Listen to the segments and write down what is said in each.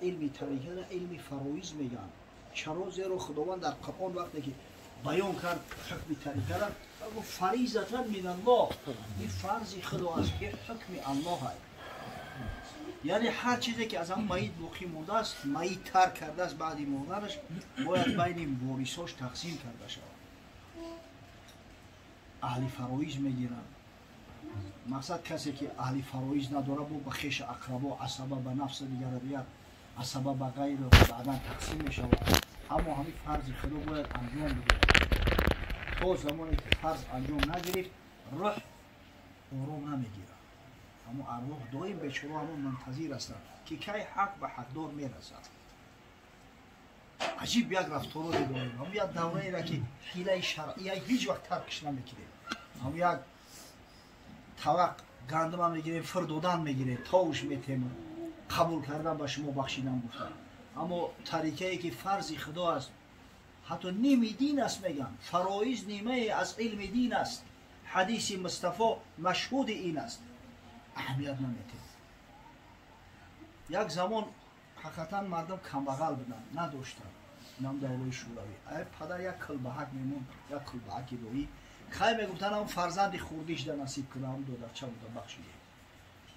Илми тарикара илми фароиз мегӯянд. Чаро? Зеро Худованд дар Қуръон вақте ки баён кард ҳукми тарикара, гуфт: фаризатан миналлоҳ, ин фарзи Худо аст, ин ҳукми Аллоҳ аст. Яъне ҳар чизе ки аз ҳамон маит боқӣ мондааст, маит тарк кардааст баъди мурданаш, бояд байни ворисош тақсим карда шавад. Аҳли фароиз мегиранд. Мақсад, касе ки аҳли фароиз надорад, бо ба хеша ақрабо, асаба ба нафса, дигара дигар, асаба ба ғайр, баъдан тақсим мешавад. Аммо ҳамин фарзи Худо бояд анҷом бигирад. То замоне ки фарз анҷом нагирифт, рӯҳ ором намегирад. Аммо арвоҳ доим бечора ҳамон мунтазир ҳастанд, ки кай ҳақ ба ҳақдор мерасад. Аҷиб як рафторо дорем. Ҳамон як давраеро ки ҳилаи шаръия ҳеҷ вақт таркш намекунем. Ҳамон як тавақ гандума мегирем, фир додан мегирем, товуш метем, қабул кардан, ба шумо бахшидан гуфтан. Аммо тарикае ки фарзи Худо аст, ҳатто ними дин аст мегӯянд. Фароиз нимае аз илми дин аст. Ҳадиси Мустафо машҳуди ин аст. Аҳамият наметем. Як замон ҳақиқатан мардум камбағал буданд, надоштанд. Инам давраи Шӯравӣ. Ай падар як кулбаҳак мемонд, як кулбаҳаки роҳӣ. Хай мегуфтанд, ҳам фарзанди хурдишда насиб кунам, ҳам додарча буда, бахшиде.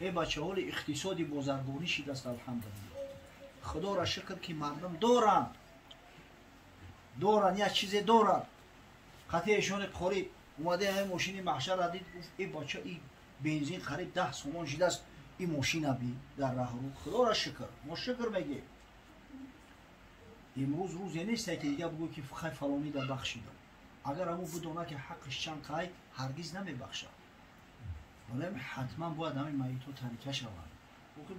Э бача, ҳоли иқтисоди бозаргонӣ шидаст, алҳамдулиллоҳ. Худоро шукр, ки мардум доранд. Доранд, як чизе доранд. Қатъи эшони қорӣ омада, ҳамин мошини маҳшарра дид, гуфт: э бача, и бензин қариб 10 сомон шидааст, ин мошина би дар раҳрӯ. Худоро шукр, мо шукр мегӯем. Имрӯз рӯзе несте, ки дига бигӯ, ки хай, фалонида бахшидам. Агар ҳамун бидонад, ки ҳаққиш чанд қай, ҳаргиз намебахшад. Вале ҳатман бояд ҳамин маитҳо тарика шаванд.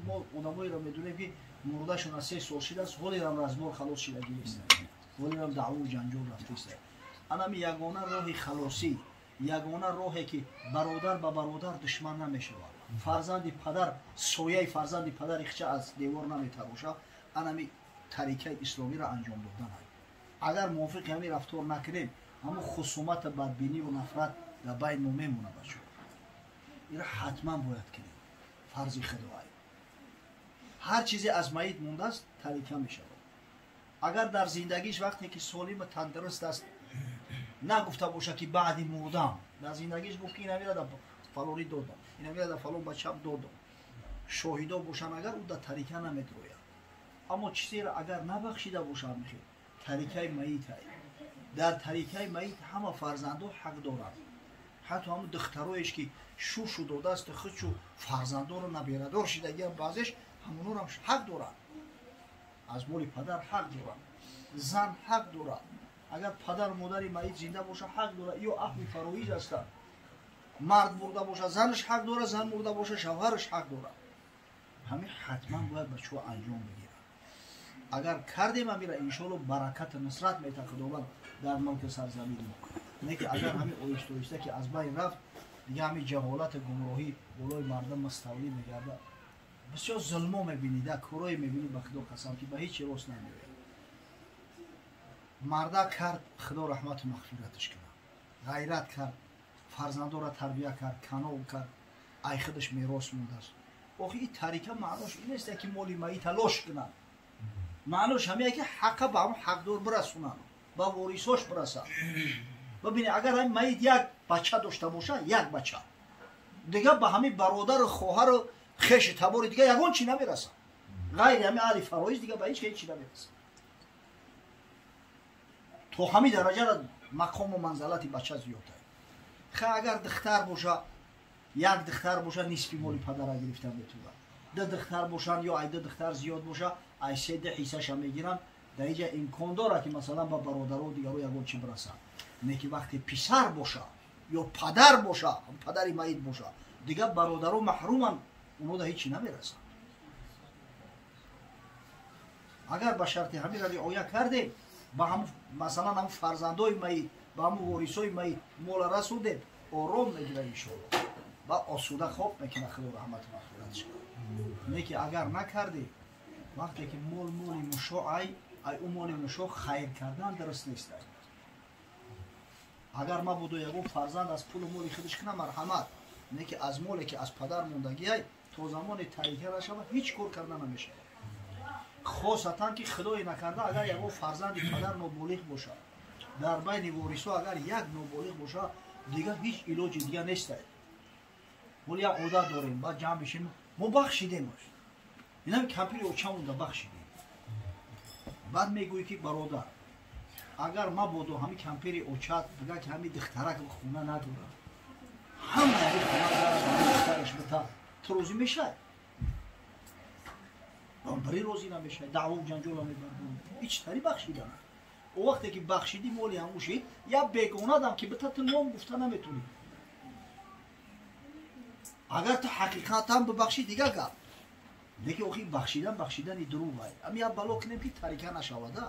Мо одамоеро медонем, ки мурдашон аз 3 сол шидааст, ҳолерам разбор халос шидагӣ нест, ҳолерам даъву ҷанҷол рафтест. Анами ягона роҳи халосӣ, ягона роҳе ки бародар ба бародар душман намешавад, фарзанди падар сояи фарзанди падари хича аз девор наметарошад, анами тарикаи исломиро анҷом додан. Агар мувофиқи ҳамин рафтор накунем, ҳамун хусумата, бадбиниву нафрат дар байни мо мемонад. Бачо, инро ҳатман бояд кунем, фарзи худоай. Ҳар чизе аз маит мондааст, тарика мешавад. Агар дар зиндагиш, вақте ки солиму тандуруст аст, нагуфта бошад, ки баъди мурдам, дар зиндагиш гуфт, ки инамира дар фалонӣ додам, инамира дар фалон бачам додам, шоҳидо бошанд агар, ӯ дар тарика наметрояд. Аммо чизеро агар набахшида бошад, мехел тарикаи маитай. Дар тарикаи маит ҳама фарзандо ҳақ доранд, ҳатто ҳамун духтароеш ки шушу додааст, худшу фарзандоро наберадор шидагиам, баъзеш ҳамонорам ҳақ доранд, аз моли падар ҳақ доранд. Зан ҳақ дорад, агар падару модари маит зинда боша, ҳақ дорад, ё аҳли фароиз ҳастанд. Мард мурда боша, занаш ҳақ дорад, зан мурда боша, шавҳараш ҳақ дорад. Ҳамин ҳатман бояд бачаҳо анҷом бигиранд. Агар кардем амира, иншоалло, баракату нусрат мета Худованд дар мулки сарзамини мо. Не ки агар ҳамин оҳиста оҳиста ки аз байн рафт, дига ҳамин ҷаҳолату гумроҳӣ болои мардум муставлӣ мегардад. Бисёр зулмо мебинӣ, да корое мебинӣ, ба Худо қасам, ки ба ҳеҷ рост намеояд. Марда кард, Худо раҳмату мағфираташ кунад, ғайрат кард, фарзандоро тарбия кард, канол кард, ай худаш мерос мондааст. Охи, ин тарика маънош ин нест, ки моли маита лош кунад. Маънош ҳамие, ки ҳаққа ба ҳамон ҳақдор бирасонанд, ба ворисош бирасад. Бибинед, агар ҳамин маит як бача дошта боша, як бача, дига ба ҳамин бародару хоҳару хеши табори дига ягон чи намерасад. Ғайри ҳамин аҳли фароиз дига ба ҳеҷ ҳеҷ чи намерасад. То ҳамин дараҷара мақому манзалати бача зиёд. Ха, агар духтар боша, як духтар боша, нисфи моли падара гирифта метавонад. Ду духтар бошанд ё ай ду духтар зиёд боша, ай се ду ҳиссаша мегиранд. Дар инҷа имкон дорад, ки масалан ба бародару дигару ягон чи бирасад. Не ки вақте писар боша ё падар боша, падари маит боша, дигар бародаро маҳруманд, оно да ҳеҷ чи намерасад. Агар ба шарти ҳаминро риоя кардем, ба ҳам масалан ҳам фарзандои маит, ба ҳамун ворисои маит мола расондем, ором мегирад, иншоалло, ва осуда хоб мекунад, Худо раҳмату мағфиратш кунад. Не ки агар накардем, вақте ки мол моли мушо, ай ӯ моли мушо хайр кардан дуруст нест. Агар мабодо ягон фарзанд аз пулу моли худаш кунад, марҳамат. Не ки аз моле ки аз падар мондагиай, то замоне тарика нашавад, ҳеҷ кор карда намешавад. Хосатан ки худое накарда агар ягон фарзанди падар ноболиғ бошад, дар байни ворисо агар як ноболиғ бошад, дигар ҳеҷ илоҷи дигар нестад. Ҳол як одат дорем, баъд ҷамъ бишем, мо бахшидемаш. Инам кампири очамонда бахшидем. Баъд мегӯӣ ки бародар, агар мабодо ҳами кампири очат бигӯяд ки ҳами духтарак хона надорад, ҳама ҳами хона дорад, духтараш бита, ту розӣ мешавӣ? Бари розӣ намешавӣ, даъву ҷанҷола мебардорӣ. Ҳеҷ тари бахшидан. О вақте ки бахшидӣ моли ҳамӯ шид, як бегонадам ки бита ту ном гуфта наметонӣ. Агар ту ҳақиқатан бибахшӣ дигар гап. Лекин охи бахшидан бахшидани дурӯғ ай. Ами як бало кунем ки тарика нашавада.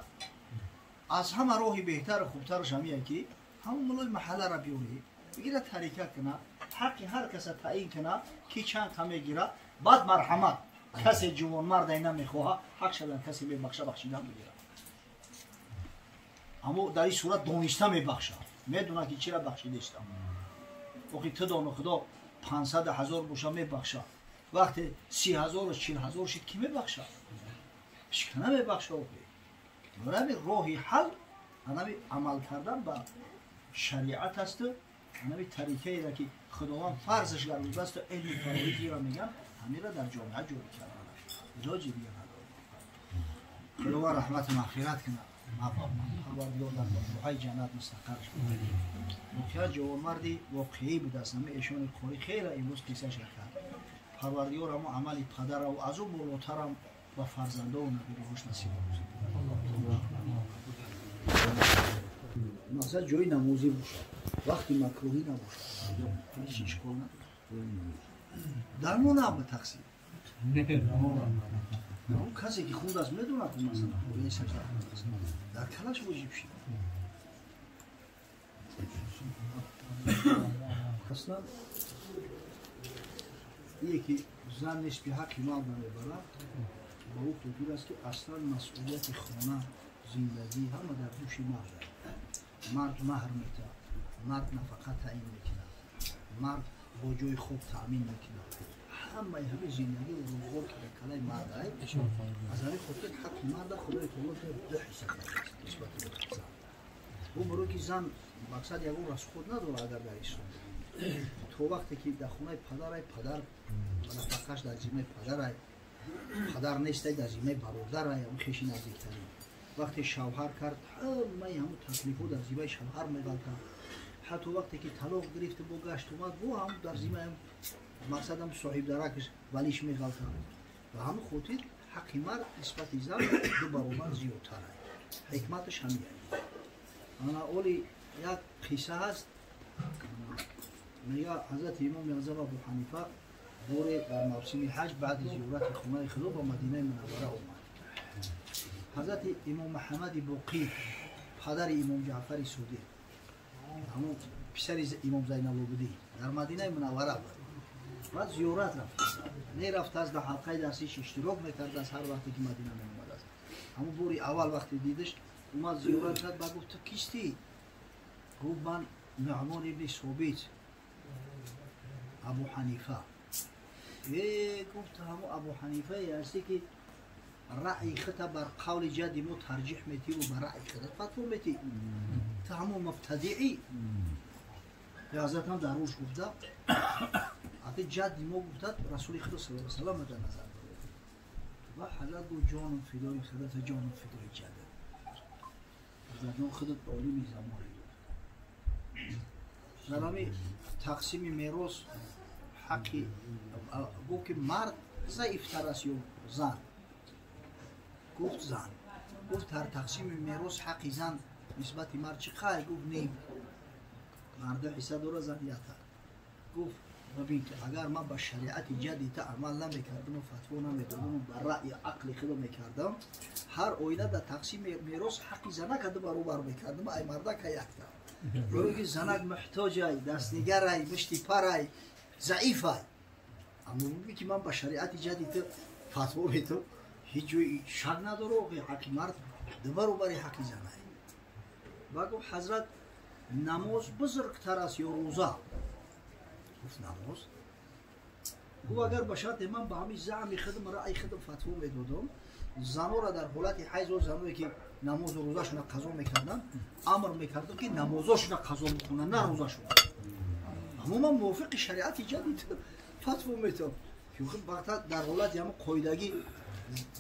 Аз ҳама роҳи беҳтару хубтараш ҳамие ки ҳамон мулои маҳалларо биёрӣ, бигира тарика куна, ҳаққи ҳар каса таъин куна, ки чанд ка мегира, баъд марҳамат. Касе ҷувонмардай намехоҳа, ҳақ шадан касе мебахша, бахшидан бигира. Аммо дар ин сурат дониста мебахша, медона ки чира бахшидестам. Охи ту доно худо 500 ҳазор боша мебахша. Вақте 30 ҳазору 40 ҳазор шид ки мебахша? Ҳеҷ намебахша охи. Барои роҳи ҳал анами амал кардан ба шариат аст, анами тарикаеро ки Худованд фарзаш гардидааст, илми фароизиро мегӯянд, ҳамира дар ҷомеа ҷорӣ карданаш. Илоҷи дигар надорад. Худованд раҳмату мағфират кунад. Парвардигор дар боғҳои ҷаннат мустақарш кунад. Воқеа ҷавонмарди воқеӣ будааст. Ҳами эшони қорӣ хеле имрӯз қиссаша кард. Парвардигор ҳамо амали падараву аз ӯ болотарам ба фарзандову набираҳош насиб кунад. Мақсад ҷои намозӣ бошад, вақти макрӯҳӣ набошад, ҳеҷ ишкол надорад. Дар мо наб тақсим. Касе ки худ аст медонад, масалан, дар калаш воҷиб шид. Аслан ие ки зан нисби ҳаққи мард намебарад, ба ӯ хотир аст ки аслан масъулияти хона, зиндагӣ ҳама дар дӯши мард аст. Мард маҳр метаҳад, мард нафақа таъин мекунад, мард бо ҷои хоб таъмин мекунад. Ҳамаи ҳамин зиндагӣ рӯзгор ки дар калаи мард ай, аз ҳамин хотир ҳаққи марда Худои таоло ду ҳисса кардааст нисбати зан. Ӯ барои ки зан мақсад ягон расход надорад агар дар ислом. То вақте ки дар хонаи падарай, падар нафақаш дар зиммаи падарай, падар нестай дар зиммаи бародарай, ҳамон хеши наздиктарин. Вақте шавҳар кард, ҳамаи ҳамон таклифҳо дар зиммаи шавҳар меғалтад. Ҳатто вақте ки талоқ гирифт бо гашт омад, бо ҳам дар зиммаи мақсадам соҳибдаракаш валиш меғалтад. Ба ҳамин хотир ҳаққи мард нисбати зан ду баробар зиёдтар аст. Ҳикматаш ҳамин аст. Ана оли як қисса ҳаст, мега ҳазрати имоми аъзам Абу Ҳанифа боре дар мавсими ҳаҷ баъди зиёрати хонаи худо ба Мадинаи Мунаввара омад. Ҳазрати имом Муҳаммади Боқир, падари имом Ҷаъфари Содиқ, ҳамон писари имом Зайналобидӣ, дар Мадинаи Мунаввара буд. Баъд зиёрат рафт. Мерафтааст, дар ҳалқаи дарсиш иштирок мекардааст ҳар вақте ки Мадина меомадааст. Ҳамон бори аввал вақте дидаш, омад зиёрат кард, баъд гуфт: ту кистӣ? Гуфт: ман Нуъмон ибни Собит, Абу Ҳанифа. Гуфт: ҳамон Абу Ҳанифае ҳастӣ ки раъйи худта бар қавли ҷадди мо тарҷиҳ метиҳӣ ва ба раъйи худат фатво метиҳӣ. Ту ҳамон мубтадиӣ. Ҳазратам дар рӯш гуфта, ати ҷадди мо гуфтад Расули Худо саллаллоҳу алайҳи васаллам дар назар дорад. Ва ҳазрат гуфт: ҷонум фидои худат, ҷонум фидои ҷаддат. Ҳазрат ҷон, худат олими замонӣ. Дар ҳамин тақсими мерос ҳаққи гуфт ки мард заифтар аст ё зан? Гуфт зан. Гуфт дар тақсими мерос ҳаққи зан нисбати мард чӣ қадр? Гуфт ним. Мард ҳисса дорад, зан якта. Гуфт бибин ки агар ман ба шариати ҷадди та амал намекардам ва фатво намедодам ва ба раъйи ақли худо мекардам, ҳар оила дар тақсими мерос ҳаққи занака ду баробар мекардам, ай мардака якта. Барои ки занак муҳтоҷай, дастнигарай, мушти парай, заифай. Аммо бибин ки ман ба шариати ҷадди ту фатво метам, ҳеҷ ҷои шак надорад, ки ҳаққи мард ду баробари ҳаққи занай. Ба гуфт ҳазрат намоз бузургтар аст ё рӯза? Гуфт намоз. Гуфт агар ба шарте ман ба ҳамин заъми худам, раъйи худам фатво медодам, Занора дар ҳолати ҳайз ва заное ки намозу рӯзашона қазо мекарданд, амр мекардам ки намозошона қазо бихонанд, на рӯзашона. Аммо ман мувофиқи шариати ҷадид фатво метавам ки вақта дар ҳолати ҳамон қоидагӣ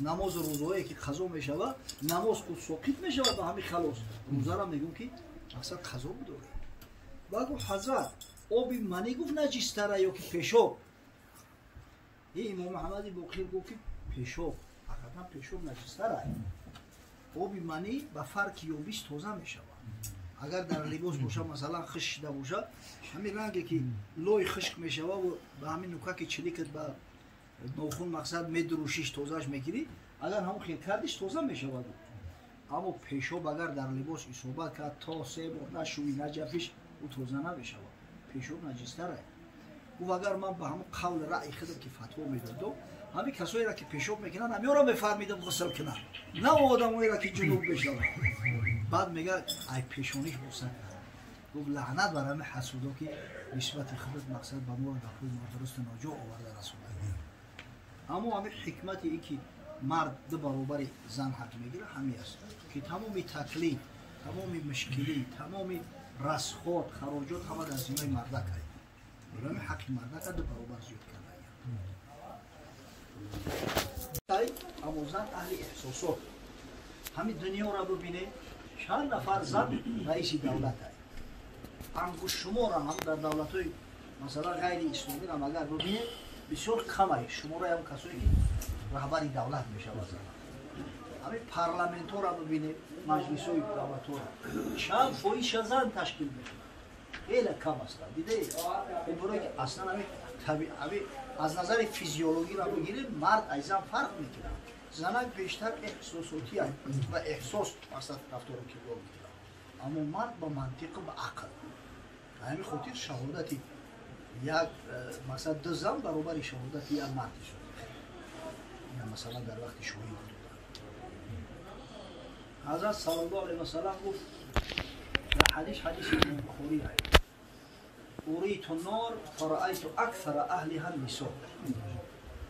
намозу рӯзое ки қазо мешавад, намоз худ соқит мешавад ба ҳамин халос. Рӯзара мегӯм ки мақсад қазо бидоред. Баъд гуфт ҳазрат оби манӣ гуфт наҷистара ё ки пешоб? Имом Муҳаммади Боқир гуфт ки пешоб, ҳақиқатан пешоб наҷистара. Оби манӣ ба фарқи ёбис тоза мешавад. Агар дар либос бошад, масалан хушк шида бошад, ҳамин ранге ки лой хушк мешавад ва ба ҳамин нукаки чиликат ба нохун мақсад медурушиш тозааш мегирӣ, агар ҳамон хел кардиш тоза мешавад. Аммо пешоб агар дар либос исобат кард, то се бор нашӯӣ наҷафиш, ӯ тоза намешавад. Пешоб наҷистара. Гуфт агар ман ба ҳамон қавли раъи худам ки фатво медодам, ҳамин касоеро ки пешоб мекунанд, ҳамёро мефармидам ғусл кунанд, на одамоеро ки ҷунуб мешаванд. Баъд мега ай пешониш боса кард. Гуфт лаънат бар ҳамин ҳасудо ки нисбати худат мақсад ба моро гапҳои нодурусту ноҷо оварда расонда. Аммо ҳамин ҳикмати ин ки мард ду баробари зан ҳақ мегирад ҳамин аст ки тамоми таклиф, тамоми мушкилӣ, тамоми расход, хароҷот ҳама дар зиммаи мардак аст. Барои ҳаққи мардака ду баробар зиёд карда. Аммо зан аҳли эҳсосот. Ҳамин дунёро бибинед, чанд нафар зан раиси давлат аст. Ангуштшуморам ҳам дар давлатҳои масалан ғайри исломиам агар бибинед, бисёр кам аст шумораи ҳам касое ки раҳбари давлат мешавад зан. Ҳамин парламентҳоро бибинед, маҷлисҳои давлатҳоро чанд фоизша зан ташкил мекунад? Хеле кам ҳастанд. Дидаед? Ин ки аслан ҳамин аз назари физиологиро бигирем, мард аз зан фарқ мекунад. Занак бештар эҳсосотӣ ва эҳсос мақсад рафтору кирдор мекунад, аммо мард ба мантиқу ба ақл. Ба ҳамин хотир шаҳодати як мақсад ду зан баробари шаҳодати як мард ҳисоб мешавад. Масалан дар вақти шоҳид додан. Ҳазрат саллаллоҳу алайҳи васаллам гуфт дар ҳадис, ҳадиси Имом Бухорӣ: уриту нор фараайту аксара аҳлиҳа нисо.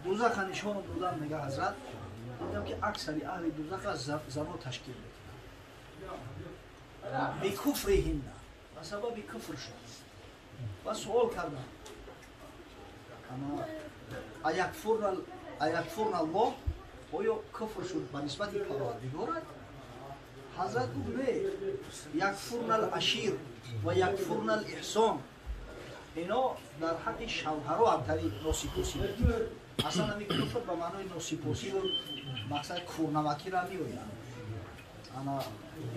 Дузаха нишону додан, мега ҳазрат, дидам ки аксари аҳли дузаха зано ташкил мекунанд. Бикуфриҳинна, ба сабаби куфршон. Ва суол кардам: аякфурна Аллоҳ, оё куфр шуд ба нисбати Парвардигорат? Ҳазрат гуфт не, якфурна ал-ашир ва якфурна ал-иҳсон. Ино дар ҳаққи шавҳаро ҳамтари носипосӣ мекунанд. Аслан ҳамин куфр ба маънои носипосиву мақсад кӯрнамакиро меояд.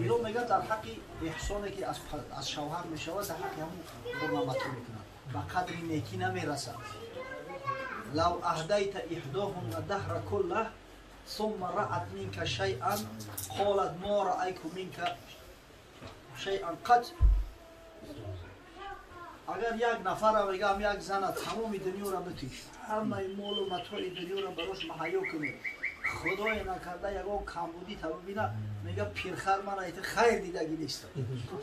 Ино мегӯяд дар ҳаққи эҳсоне ки аз шавҳар мешавад, дар ҳаққи ҳамун кӯрнамакӣ мекунад, ба қадри некӣ намерасад. Лав аҳдайта иҳдоҳунна даҳра куллаҳ сумма раат минка шайъан қолат мо раайку минка шайъан қат. Агар як нафара мегам як зана тамоми дунёро битиш, ҳамаи молу матои дунёро барош маҳайё кунед, худое накарда ягон камбудӣ та бибина, мега пирхар ман айта хайр дидагӣ нестам,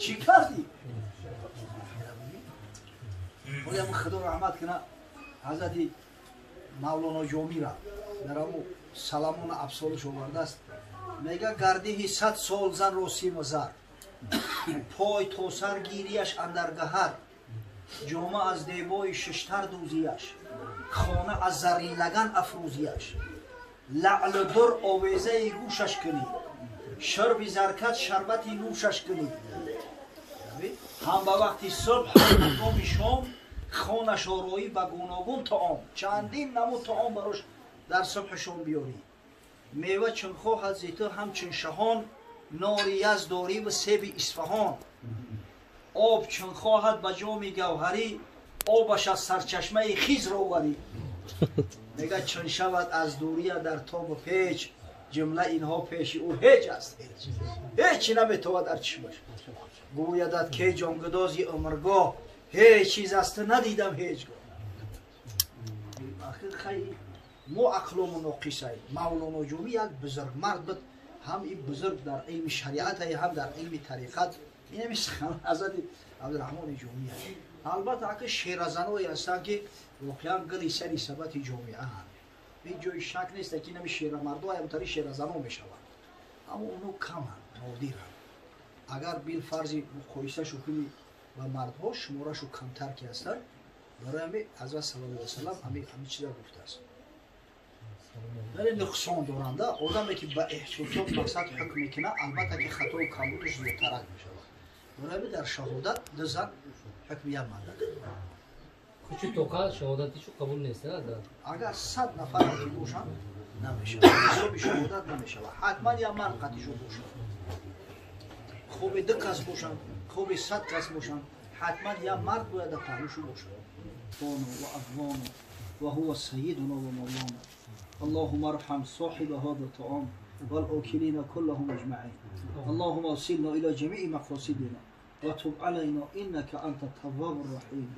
чӣ кардӣ? Оям худо раҳмат куна ҳазрати Мавлоно Ҷомира дар ҳамун Саламона абсолуш овардааст, мега гардиҳи 100 сол занро симу зар, пой то сар гирияш андар гаҳар, ҷома аз дебои шуштар дӯзияш, хона аз зарринлаган афрӯзияш, лаълу дур овезаи гӯшаш кунӣ, шурби заркат шарбати нӯшаш кунӣ, ҳам ба вақти субҳ ҳам ҳангоми шом хонаш ороӣ ба гуногун таом, чандин намуд таом барош дар субҳу шом биёрӣ, мева чун хоҳад зи ту ҳамчун шаҳон, нори язд дорӣ ва себи Исфаҳон, об чун хоҳад ба ҷоми гавҳарӣ, обаш аз сарчашмаи хизр оварӣ. Мега чун шавад аз дурия дар тобу печ, ҷумла инҳо пеши ӯ ҳеҷ аст, ҳеҷ ҳечи наметавад дар чишмаш. Гӯядат ке ҷонгудози умргоҳ, ҳеҷ чиз аз ту надидам ҳеҷ гоҳ. Ахир хай мо ақлому ноқисай. Мавлоно Ҷомӣ як бузургмард буд, ҳам ин бузург дар илми шариат, ҳам дар илми тариқат. Инами ҳазрати Абдураҳмони Ҷомӣ. Албатта ака шеразаное ҳастанд ки воқеан гули сари сабати ҷомеаанд. Ҳеҷ ҷои шак нест, ки инами шерамардо аямтари шеразано мешаванд, аммо оно каманд, нодиранд. Агар билфарзи муқоисашу кунӣ ба мардҳо, шуморашу камтар ки ҳастанд. Барои ҳами ҳазрат саллаллоҳу алайҳи васаллам ҳами чиза гуфтааст. Вале нуқсон доранда одаме ки ба эҳсосот мақсад ҳукм мекунад, албатта ки хатою камбудаш зиёдтарак мешавад. Барои ҳами дар шаҳодат ду зан ҳукми як мардак. Кучи тоқа шаҳодатишу қабул нест? Агар 100 нафар ки бошанд, намешавад, ҳисоби шаҳодат намешавад. Ҳатман як мард қатишу бошад. Хоби ду кас бошанд, хоби 100 кас бошанд, ҳатман як мард бояд дар паҳлӯшу бошад. وأرضانا وهو سيدنا ومولانا. اللهم ارحم صاحب هذا الطعام والآكلين كلهم أجمعين. اللهم وصلنا إلى جميع مقاصدنا وتب علينا إنك أنت التواب الرحيم.